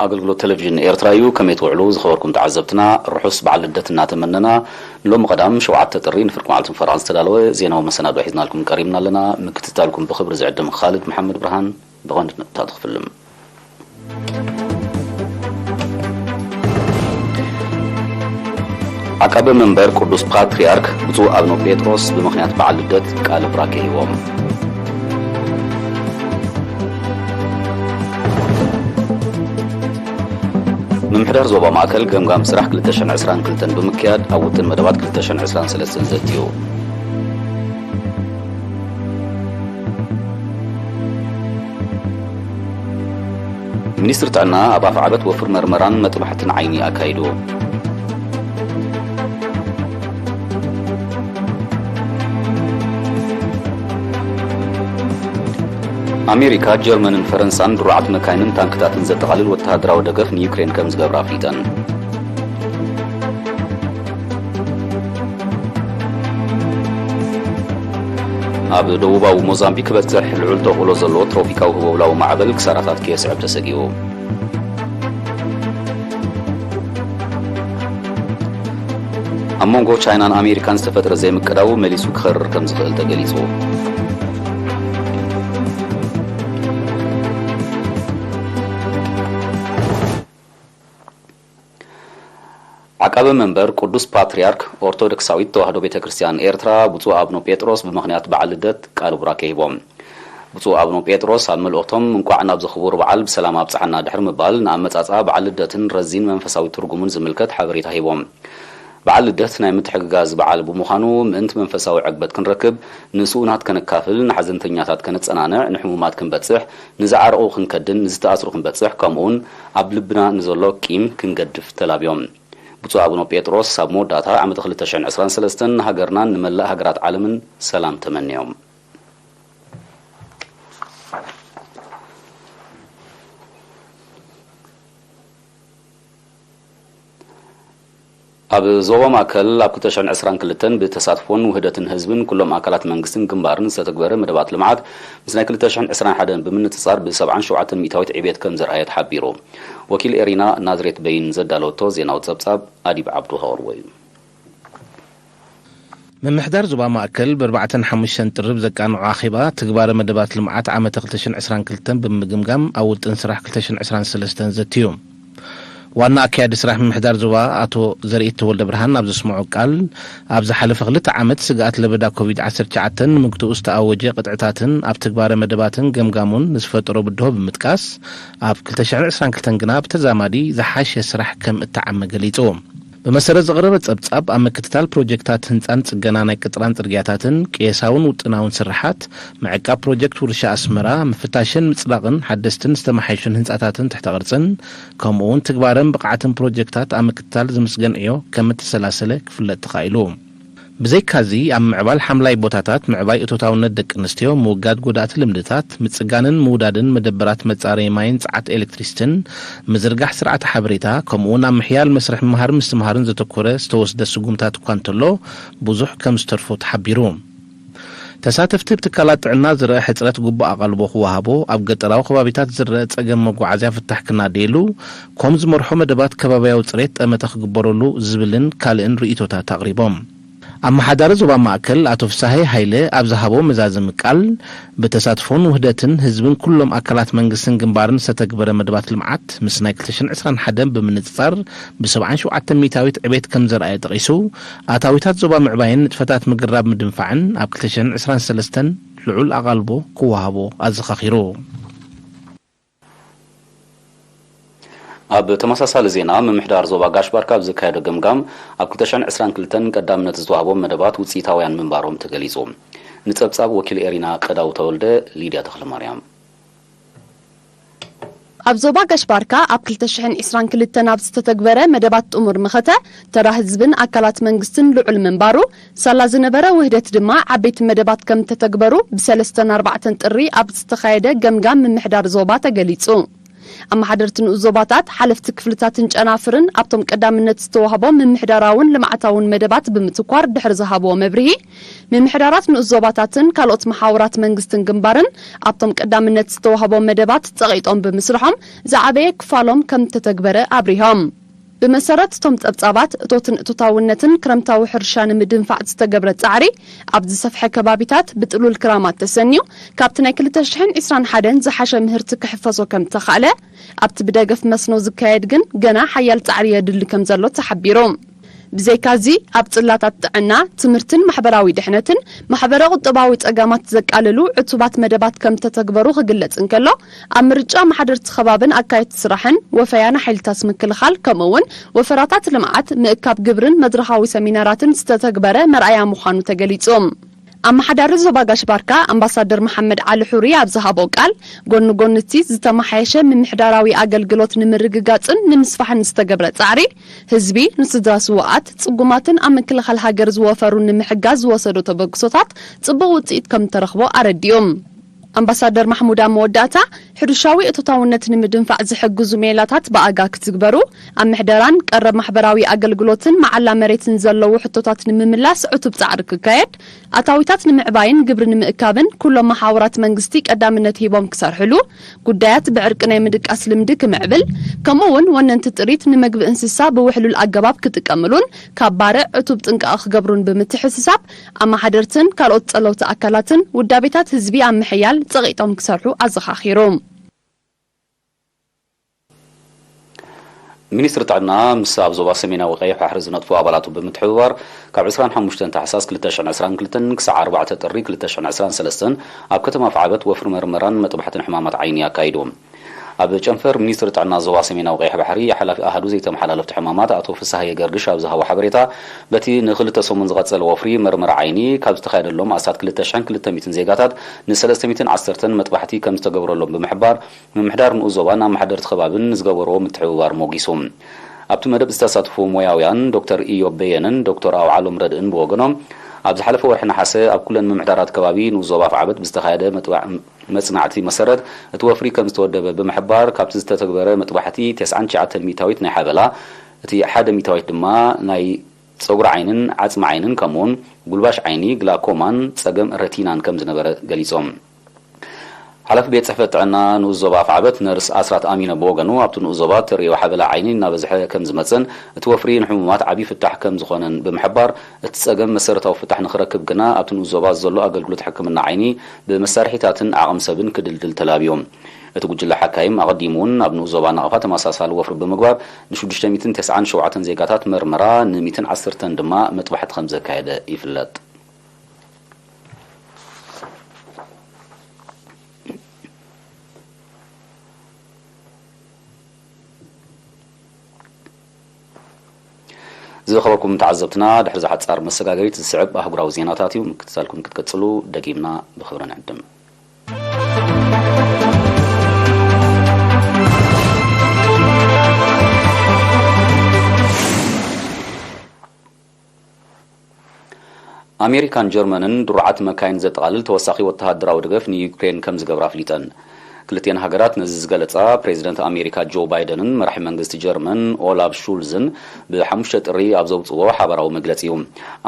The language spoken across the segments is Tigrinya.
ኣገልግሎት ቴሌቪዥን ኤርትራ እዩ። ከመይ ትውዕሉ ዝኸበርኩም ተዓዘብትና፣ ርሑስ በዓል ልደት እናተመነና፣ ሎሚ ቀዳም ሸውዓተ ጥሪ ንፍርቂ መዓልቲ ፈረቓ ዝተዳለወ ዜናዊ መሰናዶ ሒዝናልኩም ቀሪብና ኣለና። ምክትታልኩም ብኽብሪ ዝዕድም ካልድ መሓመድ ብርሃን። ብቐንዲ ነጥብታት ክፍልም። ዓቃቢ መንበር ቅዱስ ፓትርያርክ ብፁዕ ኣቡነ ጴጥሮስ ብምኽንያት በዓል ልደት ቃለ ቡራኬ ሂቦም። ምምሕዳር ዞባ ማእከል ገምጋም ስራሕ ክልተ ሽሕን ዕስራን ክልተን ብምክያድ ኣብ ውጥን መደባት ክልተ ሽሕን ዕስራን ሰለስተን ዘትዩ። ሚኒስትሪ ጥዕና ኣብ ኣፍዓበት ወፍሪ መርመራን መጥባሕትን ዓይኒ ኣካይዱ። ኣሜሪካ፣ ጀርመንን ፈረንሳን ድሩዓት መካይንን ታንክታትን ዘጠቓልል ወተሃደራዊ ደገፍ ንዩክሬን ከም ዝገብራ ኣፍሊጠን። ኣብ ደቡባዊ ሞዛምቢክ ክበጽሕ ልዑል ተኽእሎ ዘለዎ ትሮፒካዊ ህቦብላዊ ማዕበል ክሳራታት ከየስዕብ ተሰጊኡ። ኣብ መንጎ ቻይናን ኣሜሪካን ዝተፈጥረ ዘይምቅዳው መሊሱ ክኸርር ከም ዝኽእል ተገሊጹ። ዓቃቢ መንበር ቅዱስ ፓትርያርክ ኦርቶዶክሳዊት ተዋህዶ ቤተ ክርስቲያን ኤርትራ ብፁዕ ኣቡነ ጴጥሮስ ብምኽንያት በዓል ልደት ቃለ ቡራኬ ሂቦም። ብፁዕ ኣቡነ ጴጥሮስ ኣብ መልእኽቶም፣ እንቋዕ ናብዚ ክቡር በዓል ብሰላም ኣብጽሓና ድሕሪ ምባል፣ ንኣመጻጽኣ በዓል ልደትን ረዚን መንፈሳዊ ትርጉሙን ዝምልከት ሓበሬታ ሂቦም። በዓል ልደት ናይ ምትሕግጋዝ በዓል ብምዃኑ፣ ምእንቲ መንፈሳዊ ዕግበት ክንረክብ፣ ንስኡናት ከነካፍል፣ ንሓዘንተኛታት ከነጸናንዕ፣ ንሕሙማት ክንበጽሕ፣ ንዝዓረቑ ክንከድን ንዝተኣስሩ ክንበጽሕ፣ ከምኡውን ኣብ ልብና ንዘሎ ቂም ክንገድፍ ተላብዮም። ብፁዕ ኣቡነ ጴጥሮስ ኣብ መወዳእታ ዓመተ ክልተ ሽሕን ዕስራን ሰለስተን ንሃገርናን ንመላእ ሃገራት ዓለምን ሰላም ተመንዮም። ኣብ ዞባ ማእከል ኣብ ክልተ ሽሕን ዕስራን ክልተን ብተሳትፎን ውህደትን ህዝብን ኩሎም ኣካላት መንግስትን ግንባርን ዝተተግበረ መደባት ልምዓት ምስ ናይ ክልተ ሽሕን ዕስራን ሓደን ብምንጽጻር ብ ሰብዓን ሸውዓተን ሚእታዊት ዕቤት ከም ዘርኣየ ተሓቢሩ። ወኪል ኤሪና ናዝሬት በይን ዘዳለወቶ ዜናዊ ጸብጻብ ኣዲብ ዓብዱ ከቕርቦ እዩ። ምምሕዳር ዞባ ማእከል ብ ኣርባዕተን ሓሙሽተን ጥሪ ብዘቃንዖ ኣኼባ ትግባረ መደባት ልምዓት ዓመተ ክልተ ሽሕን ዕስራን ክልተን ብምግምጋም ኣብ ውጥን ስራሕ ክልተ ሽሕን ዕስራን ሰለስተን ዘትዩ። ዋና ኣካያዲ ስራሕ ምምሕዳር ዞባ ኣቶ ዘርኢት ተወልደ ብርሃን ኣብ ዘስምዖ ቃል፣ ኣብ ዝሓለፈ ክልተ ዓመት ስግኣት ለበዳ ኮቪድ ዓሰርተ ትሽዓተ ንምግትኡ ዝተኣወጀ ቅጥዕታትን ኣብ ትግባረ መደባትን ገምጋሙን ንዝፈጠሮ ብድሆ ብምጥቃስ፣ ኣብ ክልተ ሽሕን ዕስራን ክልተን ግና ብተዛማዲ ዝሓሸ ስራሕ ከም እተዓመ ገሊጹ። ብመሰረት ዝቐረበ ጸብጻብ፣ ኣብ ምክትታል ፕሮጀክታት ህንጻን ጽገና ናይ ቅጥራን ጽርግያታትን፣ ቅየሳውን ውጥናውን ስርሓት፣ ምዕቃብ ፕሮጀክት ውርሻ ኣስመራ፣ ምፍታሽን ምጽዳቕን ሓደስትን ዝተመሓየሹን ህንጻታትን ትሕተ ቅርጽን፣ ከምኡውን ትግባረን ብቕዓትን ፕሮጀክታት ኣብ ምክትታል ዝምስገን ዕዮ ከም እተሰላሰለ ክፍለጥ ተኻኢሉ። ብዘይካዚ፣ ኣብ ምዕባል ሓምላይ ቦታታት፣ ምዕባይ እቶታውነት ደቂ ኣንስትዮ፣ ምውጋድ ጎዳእቲ ልምድታት፣ ምጽጋንን ምውዳድን መደበራት መጻረዪ ማይን ጸዓት ኤሌክትሪሲቲን፣ ምዝርጋሕ ስርዓተ ሓበሬታ፣ ከምኡውን ኣብ ምሕያል መስርሕ ምምሃር ምስትምሃርን ዘተኮረ ዝተወስደ ስጉምታት እኳ እንተሎ፣ ብዙሕ ከም ዝተርፎ ተሓቢሩ። ተሳተፍቲ፣ ብትካላት ጥዕና ዝረአ ሕጽረት ግቡእ ኣቓልቦ ክወሃቦ፣ ኣብ ገጠራዊ ከባቢታት ዝረአ ጸገም መጓዓዝያ ፍታሕ ክናደየሉ፣ ኮም ዝመርሖ መደባት ከባብያዊ ጽሬት ጠመተ ክግበረሉ ዝብልን ካልእን ርእይቶታት ኣቕሪቦም። ኣመሓዳሪ ዞባ ማእከል ኣቶ ፍሳሄ ሃይለ ኣብ ዝሃቦ መዛዘሚ ቃል፣ ብተሳትፎን ውህደትን ህዝብን ኩሎም ኣካላት መንግስትን ግንባርን ዝተተግበረ መደባት ልምዓት፣ ምስ ናይ ክልተ ሽሕን ዕስራን ሓደን ብምንጽጻር፣ ብ ሰብዓን ሸውዓተን ሚእታዊት ዕቤት ከም ዘርኣየ ጠቒሱ፣ ኣታዊታት ዞባ ምዕባይን ንጥፈታት ምግራብ ምድንፋዕን ኣብ ክልተ ሽሕን ዕስራን ሰለስተን ልዑል ኣቓልቦ ክወሃቦ ኣዘኻኺሩ። ኣብ ተመሳሳሊ ዜና፣ ምምሕዳር ዞባ ጋሽ ባርካ ኣብ ዘካየዶ ገምጋም፣ ኣብ ክልተ ሽሕን ዕስራን ክልተን ቀዳምነት ዝተዋህቦም መደባት ውጽኢታውያን ምንባሮም ተገሊጹ። ንጸብጻብ ወኪል ኤሪና ቀዳው ተወልደ፣ ሊድያ ተኽለማርያም። ኣብ ዞባ ጋሽ ባርካ ኣብ ክልተ ሽሕን ዕስራን ክልተን ኣብ ዝተተግበረ መደባት ጥሙር መኸተ፣ ተራ ህዝብን ኣካላት መንግስትን ልዑል ምንባሩ፣ ሳላ ዝነበረ ውህደት ድማ ዓበይቲ መደባት ከም እተተግበሩ ብሰለስተን ኣርባዕተን ጥሪ ኣብ ዝተኻየደ ገምጋም ምምሕዳር ዞባ ተገሊጹ። ኣመሓደርቲ ንኡስ ዞባታት፣ ሓለፍቲ ክፍልታትን ጨናፍርን ኣብቶም ቀዳምነት ዝተዋህቦ ምምሕዳራውን ልምዓታውን መደባት ብምትኳር ድሕሪ ዝሃብዎ መብርሂ፣ ምምሕዳራት ንኡስ ዞባታትን ካልኦት መሓውራት መንግስትን ግንባርን ኣብቶም ቀዳምነት ዝተዋህቦ መደባት ጸቒጦም ብምስርሖም ዝዓበየ ክፋሎም ከም ተተግበረ ኣብሪሆም። ብመሰረት እቶም ጸብጻባት፣ እቶትን እቶታውነትን ክረምታዊ ሕርሻ ንምድንፋዕ ዝተገብረ ጻዕሪ፣ ኣብ ዝሰፍሐ ከባቢታት ብጥሉል ክራማት ተሰንዩ፣ ካብቲ ናይ ክልተ ሽሕን ዕስራን ሓደን ዝሓሸ ምህርቲ ክሕፈሶ ከም ተኻእለ፣ ኣብቲ ብደገፍ መስኖ ዝካየድ ግን ገና ሓያል ጻዕሪ የድሊ ከም ዘሎ ተሓቢሩ። ብዘይካዚ፣ ኣብ ጽላታት ጥዕና፣ ትምህርትን ማሕበራዊ ድሕነትን ማሕበረ ቁጠባዊ ጸገማት ዘቃልሉ ዕቱባት መደባት ከም ተተግበሩ ክግለጽ እንከሎ፣ ኣብ ምርጫ ኣመሓደርቲ ከባብን ኣካየድቲ ስራሕን፣ ወፈያ ንሓይልታት ምክልኻል፣ ከምኡ እውን ወፈራታት ልምዓት፣ ምእካብ ግብርን መድረኻዊ ሰሚናራትን ዝተተግበረ መርኣያ ምዃኑ ተገሊጹ። ኣመሓዳሪ ዞባ ጋሽ ባርካ ኣምባሳደር መሓመድ ዓሊ ሑሪ ኣብ ዝሃቦ ቃል፣ ጎኒ ጎኒ እቲ ዝተመሓየሸ ምምሕዳራዊ ኣገልግሎት ንምርግጋጽን ንምስፋሕን ዝተገብረ ጻዕሪ፣ ህዝቢ ንስድራ ስውኣት፣ ጽጉማትን ኣብ ምክልኻል ሃገር ዝወፈሩ ንምሕጋዝ ዝወሰዶ ተበግሶታት ጽቡቕ ውጽኢት ከም እተረኽቦ ኣረዲኡ። ኣምባሳደር ማሕሙድ ኣብ መወዳእታ፣ ሕርሻዊ እቶታውነት ንምድንፋዕ ዝሕግዙ ሜላታት ብኣጋ ክትግበሩ፣ ኣብ ምሕደራን ቀረብ ማሕበራዊ ኣገልግሎትን መዓላ መሬትን ዘለዉ ሕቶታት ንምምላስ ዕቱብ ጻዕሪ ክካየድ፣ ኣታዊታት ንምዕባይን ግብሪ ንምእካብን ኩሎም መሓውራት መንግስቲ ቀዳምነት ሂቦም ክሰርሕሉ፣ ጉዳያት ብዕርቂ ናይ ምድቃስ ልምዲ ክምዕብል፣ ከምኡ እውን ወነንቲ ጥሪት ንመግቢ እንስሳ ብውሕሉል ኣገባብ ክጥቀምሉን ካብ ባርዕ ዕቱብ ጥንቃቐ ክገብሩን ብምትሕስሳብ፣ ኣመሓደርትን ካልኦት ጸለውቲ ኣካላትን ውዳቤታት ህዝቢ ኣብ ምሕያል ጸቒጦም ክሰርሑ ኣዘኻኺሩ። ሚኒስትሪ ጥዕና ምስ ኣብ ዞባ ሰሜናዊ ቀይሕ ባሕሪ ዝነጥፉ ኣባላቱ ብምትሕብባር፣ ካብ ዕስራን ሓሙሽተን ታሕሳስ ክልተ ሽሕን ዕስራን ክልተን ክሳዕ ኣርባዕተ ጥሪ ክልተ ሽሕን ዕስራን ሰለስተን ኣብ ከተማ ኣፍዓበት ወፍሪ መርመራን መጥባሕትን ሕማማት ዓይኒ ኣካይዱ። ኣብ ጨንፈር ሚኒስትሪ ጥዕና ዞባ ሰሜናዊ ቀይሕ ባሕሪ፣ ሓላፊ ኣሃዱ ዘይተመሓላለፍቲ ሕማማት ኣቶ ፍስሃየ ገርግሽ ኣብ ዝሃቦ ሓበሬታ፣ በቲ ንክልተ ሰሙን ዝቐጸለ ወፍሪ መርመራ ዓይኒ፣ ካብ ዝተኻየደሎም ኣስታት ክልተ ሽሕን ክልተ ሚእትን ዜጋታት፣ ንሰለስተ ሚእትን ዓሰርተን መጥባሕቲ ከም ዝተገብረሎም ብምሕባር፣ ምምሕዳር ንኡስ ዞባን ኣመሓደርቲ ከባብን ንዝገበርዎ ምትሕብባር ሞጊሱ። ኣብቲ መደብ ዝተሳተፉ ሞያውያን፣ ዶክተር ኢዮብ በየነን ዶክተር ኣውዓሎም ረድእን ብወገኖም፣ ኣብ ዝሓለፈ ወርሒ ነሓሰ ኣብ ኩለን ምምሕዳራት ከባቢ ንኡስ ዞባ ኣፍዓበት ብዝተኻየደ መጥባዕ-፣ መጽናዕቲ መሰረት፣ እቲ ወፍሪ ከም ዝተወደበ ብምሕባር፣ ካብቲ ዝተተግበረ መጥባሕቲ፣ ተስዓን ትሽዓተን ሚእታዊት ናይ ሓበላ፣ እቲ ሓደ ሚእታዊት ድማ ናይ ጸጉሪ ዓይንን ዓጽሚ ዓይንን፣ ከምኡውን ጉልባሽ ዓይኒ፣ ግላኮማን ጸገም ረቲናን ከም ዝነበረ ገሊጾም። ሓላፊ ቤት ጽሕፈት ጥዕና ንኡስ ዞባ ኣፍዓበት ነርስ ኣስራት ኣሚነ ብወገኑ፣ ኣብቲ ንኡስ ዞባ እተርእዮ ሓበላ ዓይኒ እናበዝሐ ከም ዝመጽእን፣ እቲ ወፍሪ ንሕሙማት ዓቢ ፍታሕ ከም ዝኾነን ብምሕባር፣ እቲ ጸገም መሰረታዊ ፍታሕ ንኽረክብ ግና፣ ኣብቲ ንኡስ ዞባ ዘሎ ኣገልግሎት ሕክምና ዓይኒ ብመሳርሒታትን ዓቕሚ ሰብን ክድልድል ተላብዩ። እቲ ጉጅለ ሓካይም ኣቐዲሙ እውን ኣብ ንኡስ ዞባ ናቕፋ ተመሳሳሊ ወፍሪ ብምግባር፣ ንሽዱሽተ ሚእትን ተስዓን ሸውዓተን ዜጋታት መርመራ፣ ንሚእትን ዓሰርተን ድማ መጥባሕቲ ከም ዘካየደ ይፍለጥ። ዝኸበርኩም ተዓዘብትና፣ ድሕሪ ዝሓጻር መሰጋገሪት ዝስዕብ ኣህጉራዊ ዜናታት እዩ። ምክትታልኩም ክትቀጽሉ ደጊምና ብኽብሪ ንዕድም። ኣሜሪካን ጀርመንን ድሩዓት መካይን ዘጠቓልል ተወሳኺ ወተሃደራዊ ደገፍ ንዩክሬን ከም ዝገብራ ኣፍሊጠን። ክልቲኤን ሃገራት ነዚ ዝገለጻ፣ ፕሬዚደንት ኣሜሪካ ጆ ባይደንን መራሒ መንግስቲ ጀርመን ኦላፍ ሹልዝን ብሓሙሽተ ጥሪ ኣብ ዘውጽዎ ሓባራዊ መግለጺ እዩ።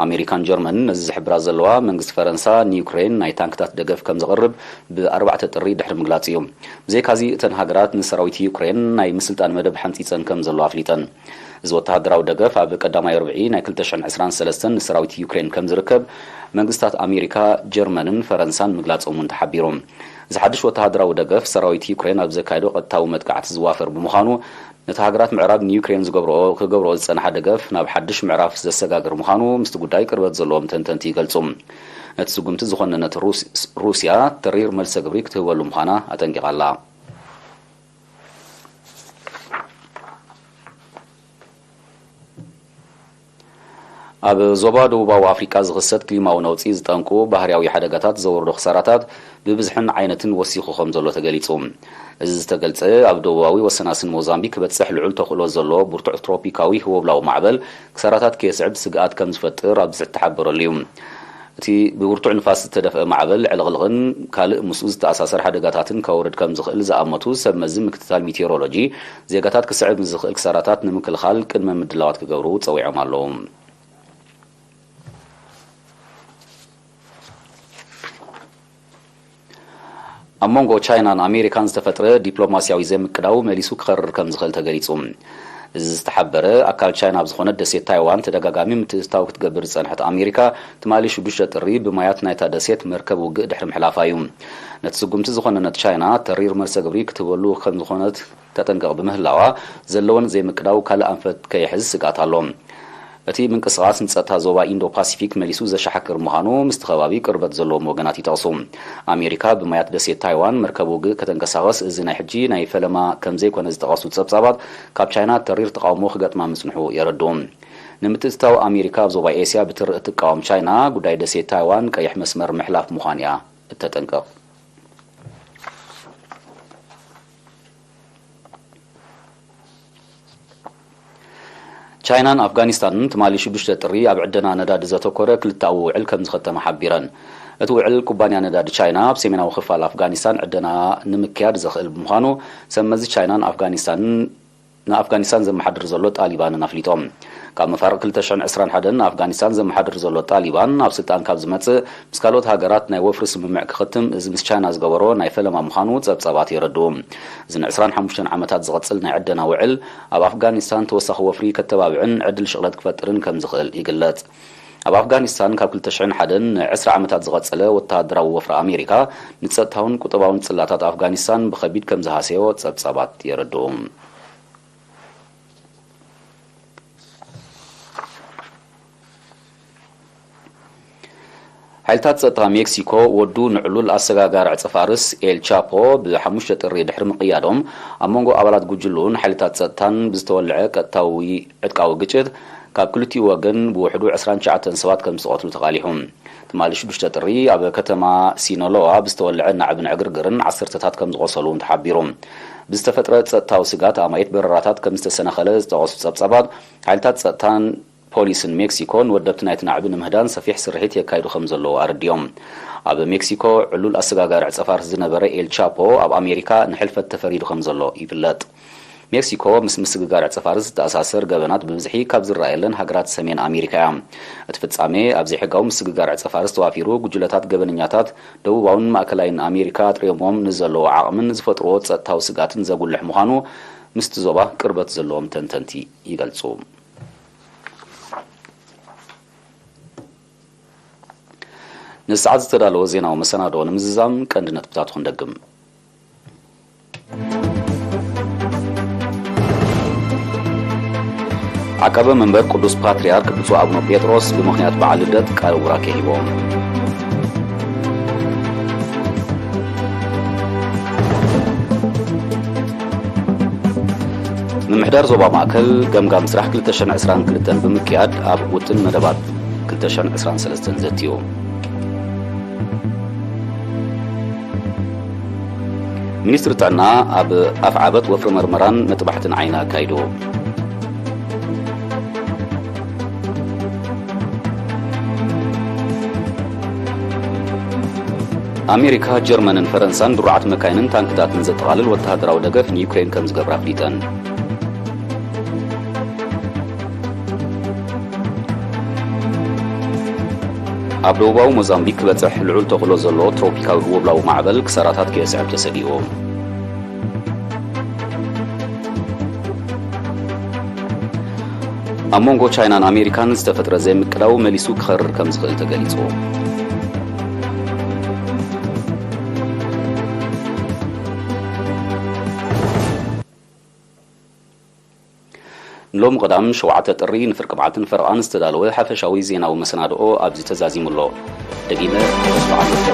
ኣሜሪካን ጀርመንን ነዚ ዝሕብራ ዘለዋ፣ መንግስቲ ፈረንሳ ንዩክሬን ናይ ታንክታት ደገፍ ከም ዘቕርብ ብኣርባዕተ ጥሪ ድሕሪ ምግላጹ እዩ። ብዘይካዚ፣ እተን ሃገራት ንሰራዊት ዩክሬን ናይ ምስልጣን መደብ ሓንጺጸን ከም ዘሎ ኣፍሊጠን። እዚ ወተሃደራዊ ደገፍ ኣብ ቀዳማይ ርብዒ ናይ ክልተ ሽሕን ዕስራን ሰለስተን ንሰራዊት ዩክሬን ከም ዝርከብ መንግስታት ኣሜሪካ፣ ጀርመንን ፈረንሳን ምግላጾም እውን ተሓቢሩ። እዚ ሓድሽ ወተሃደራዊ ደገፍ፣ ሰራዊት ዩክሬን ኣብ ዘካየዶ ቀጥታዊ መጥቃዕቲ ዝዋፈር ብምዃኑ፣ ነቲ ሃገራት ምዕራብ ንዩክሬን ዝገብርኦ፣ ክገብርኦ ዝጸንሓ ደገፍ ናብ ሓድሽ ምዕራፍ ዘሰጋግር ምዃኑ ምስቲ ጉዳይ ቅርበት ዘለዎም ተንተንቲ ይገልጹ። ነቲ ስጉምቲ ዝኾነነት ሩስ-፣ ሩስያ ተሪር መልሰ ግብሪ ክትህበሉ ምዃና ኣጠንቂቓ ኣላ። ኣብ ዞባ ደቡባዊ ኣፍሪቃ ዝኽሰት ክሊማዊ ነውጺ ዝጠንቁ ባህርያዊ ሓደጋታት ዘወርዶ ክሳራታት ብብዝሕን ዓይነትን ወሲኹ ከም ዘሎ ተገሊጹ። እዚ ዝተገልጸ፣ ኣብ ደቡባዊ ወሰናስን ሞዛምቢክ ክበጽሕ ልዑል ተኽእሎ ዘሎ ብርቱዕ ትሮፒካዊ ህወብላዊ ማዕበል ክሳራታት ከየስዕብ ስግኣት ከም ዝፈጥር ኣብዚ ዝተሓበረሉ እዩ። እቲ ብብርቱዕ ንፋስ ዝተደፍአ ማዕበል፣ ዕልቕልቕን ካልእ ምስኡ ዝተኣሳሰር ሓደጋታትን ከውርድ ከም ዝኽእል ዝኣመቱ ሰብ መዚ ምክትታል ሚቴዎሮሎጂ፣ ዜጋታት ክስዕብ ንዝኽእል ክሳራታት ንምክልኻል ቅድመ ምድላዋት ክገብሩ ጸዊዖም ኣለዉ። ኣብ መንጎ ቻይናን ኣሜሪካን ዝተፈጥረ ዲፕሎማስያዊ ዘይምቅዳው መሊሱ ክኸርር ከም ዝኽእል ተገሊጹ። እዚ ዝተሓበረ፣ ኣካል ቻይና ኣብ ዝኾነት ደሴት ታይዋን ተደጋጋሚ ምትእትታው ክትገብር ዝጸንሐት ኣሜሪካ፣ ትማሊ ሽዱሽተ ጥሪ ብማያት ናይታ ደሴት መርከብ ውግእ ድሕሪ ምሕላፋ እዩ። ነቲ ስጉምቲ ዝኾነነት ቻይና፣ ተሪር መልሰ ግብሪ ክትህበሉ ከም ዝኾነት ተጠንቀቕ ብምህላዋ፣ ዘለወን ዘይምቅዳው ካልእ ኣንፈት ከይሕዝ ስግኣት ኣሎ። እቲ ምንቅስቓስ ንጸጥታ ዞባ ኢንዶ ፓሲፊክ መሊሱ ዘሻሕክር ምዃኑ ምስቲ ከባቢ ቅርበት ዘለዎም ወገናት ይጠቕሱ። ኣሜሪካ ብማያት ደሴት ታይዋን መርከብ ውግእ ከተንቀሳቐስ፣ እዚ ናይ ሕጂ ናይ ፈለማ ከም ዘይኮነ ዝጠቐሱ ጸብጻባት፣ ካብ ቻይና ተሪር ተቓውሞ ክገጥማ ምጽንሑ የረድኡ። ንምትእትታው ኣሜሪካ ኣብ ዞባ ኤስያ ብትሪ እትቃወም ቻይና፣ ጉዳይ ደሴት ታይዋን ቀይሕ መስመር ምሕላፍ ምዃን እያ እተጠንቅቕ። ቻይናን ኣፍጋኒስታንን ትማሊ ሽዱሽተ ጥሪ ኣብ ዕደና ነዳዲ ዘተኮረ ክልተኣዊ ውዕል ከም ዝኸተማ ሓቢረን። እቲ ውዕል፣ ኩባንያ ነዳዲ ቻይና ኣብ ሰሜናዊ ክፋል ኣፍጋኒስታን ዕደና ንምክያድ ዘኽእል ብምዃኑ፣ ሰብ መዚ ቻይናን ኣፍጋኒስታንን ንኣፍጋኒስታን ዘመሓድር ዘሎ ጣሊባንን ኣፍሊጦም። ካብ መፋርቕ ክልተ ሽሕን ዕስራን ሓደን ንኣፍጋኒስታን ዘመሓድር ዘሎ ጣሊባን፣ ኣብ ስልጣን ካብ ዝመጽእ፣ ምስ ካልኦት ሃገራት ናይ ወፍሪ ስምምዕ ክኸትም፣ እዚ ምስ ቻይና ዝገበሮ ናይ ፈለማ ምዃኑ ጸብጻባት የረድኡ። እዚ ንዕስራን ሓሙሽተን ዓመታት ዝቐጽል ናይ ዕደና ውዕል፣ ኣብ ኣፍጋኒስታን ተወሳኺ ወፍሪ ከተባብዕን ዕድል ሽቕለት ክፈጥርን ከም ዝኽእል ይግለጽ። ኣብ ኣፍጋኒስታን ካብ ክልተ ሽሕን ሓደን ንዕስራ ዓመታት ዝቐጸለ ወተሃደራዊ ወፍሪ ኣሜሪካ፣ ንጸጥታውን ቁጠባውን ጽላታት ኣፍጋኒስታን ብኸቢድ ከም ዝሃሰዮ ጸብጻባት የረድኡ። ሓይልታት ጸጥታ ሜክሲኮ፣ ወዱ ንዕሉል ኣሰጋጋሪ ዕጸ ፋርስ ኤል ቻፖ ብሓሙሽተ ጥሪ ድሕሪ ምቕያዶም፣ ኣብ መንጎ ኣባላት ጉጅልኡን ሓይልታት ጸጥታን ብዝተወልዐ ቀጥታዊ ዕጥቃዊ ግጭት፣ ካብ ክልቲኡ ወገን ብውሕዱ ዕስራን ትሽዓተን ሰባት ከም ዝተቐትሉ ተቓሊሑ። ትማሊ ሽዱሽተ ጥሪ፣ ኣብ ከተማ ሲኖሎዋ ብዝተወልዐ ናዕብን ዕግርግርን ዓሰርተታት ከም ዝቖሰሉ እውን ተሓቢሩ። ብዝተፈጥረ ጸጥታዊ ስጋት፣ ኣማኢት በረራታት ከም ዝተሰናኸለ ዝጠቐሱ ጸብጻባት፣ ሓይልታት ጸጥታን ፖሊስን ሜክሲኮ፣ ንወደብቲ ናይቲ ናዕቢ ንምህዳን ሰፊሕ ስርሒት የካይዱ ከም ዘለዉ ኣረዲኦም። ኣብ ሜክሲኮ፣ ዕሉል ኣሰጋጋሪ ዕጸ ፋርስ ዝነበረ ኤል ቻፖ፣ ኣብ ኣሜሪካ ንሕልፈት ተፈሪዱ ከም ዘሎ ይፍለጥ። ሜክሲኮ፣ ምስ ምስግጋር ዕጸ ፋርስ ዝተኣሳሰር ገበናት ብብዝሒ ካብ ዝረኣየለን ሃገራት ሰሜን ኣሜሪካ እያ። እቲ ፍጻሜ፣ ኣብ ዘይሕጋዊ ምስግጋር ዕጸ ፋርስ ተዋፊሩ፣ ጉጅለታት ገበነኛታት ደቡባውን ማእከላይን ኣሜሪካ ኣጥርዮምዎም ንዘለዉ ዓቕምን ዝፈጥርዎ ጸጥታዊ ስግኣትን ዘጉልሕ ምዃኑ፣ ምስቲ ዞባ ቅርበት ዘለዎም ተንተንቲ ይገልጹ። ንሰዓት ዝተዳለወ ዜናዊ መሰናድኦ ንምዝዛም ቀንዲ ነጥብታት ክንደግም። ዓቃበ መንበር ቅዱስ ፓትርያርክ ብፁዕ ኣቡነ ጴጥሮስ ብምኽንያት በዓል ልደት ቃለ ቡራኬ ሂቦም። ምምሕዳር ዞባ ማእከል፣ ገምጋም ስራሕ ክልተ ሽሕን ዕስራን ክልተን ብምክያድ፣ ኣብ ውጥን መደባት ክልተ ሽሕን ዕስራን ሰለስተን ዘትዩ። ሚኒስትሪ ጥዕና ኣብ ኣፍዓበት ወፍሪ መርመራን መጥባሕትን ዓይኒ ኣካይዱ። ኣሜሪካ፣ ጀርመንን ፈረንሳን ድሩዓት መካይንን ታንክታትን ዘጠቓልል ወተሃደራዊ ደገፍ ንዩክሬን ከም ዝገብራ ኣፍሊጠን። ኣብ ደቡባዊ ሞዛምቢክ ክበጽሕ ልዑል ተኽእሎ ዘሎ ትሮፒካዊ ህወብላዊ ማዕበል ክሳራታት ከየስዕብ ተሰጊኡ። ኣብ መንጎ ቻይናን ኣሜሪካን ዝተፈጥረ ዘይምቅዳው መሊሱ ክኸርር ከም ዝኽእል ተገሊጹ። ንሎሚ ቀዳም ሸውዓተ ጥሪ ንፍርቂ መዓልትን ፈረቓን ዝተዳለወ ሓፈሻዊ ዜናዊ መሰናድኦ ኣብዚ ተዛዚሙ ኣሎ። ደጊመ ተስፋ ዓመት።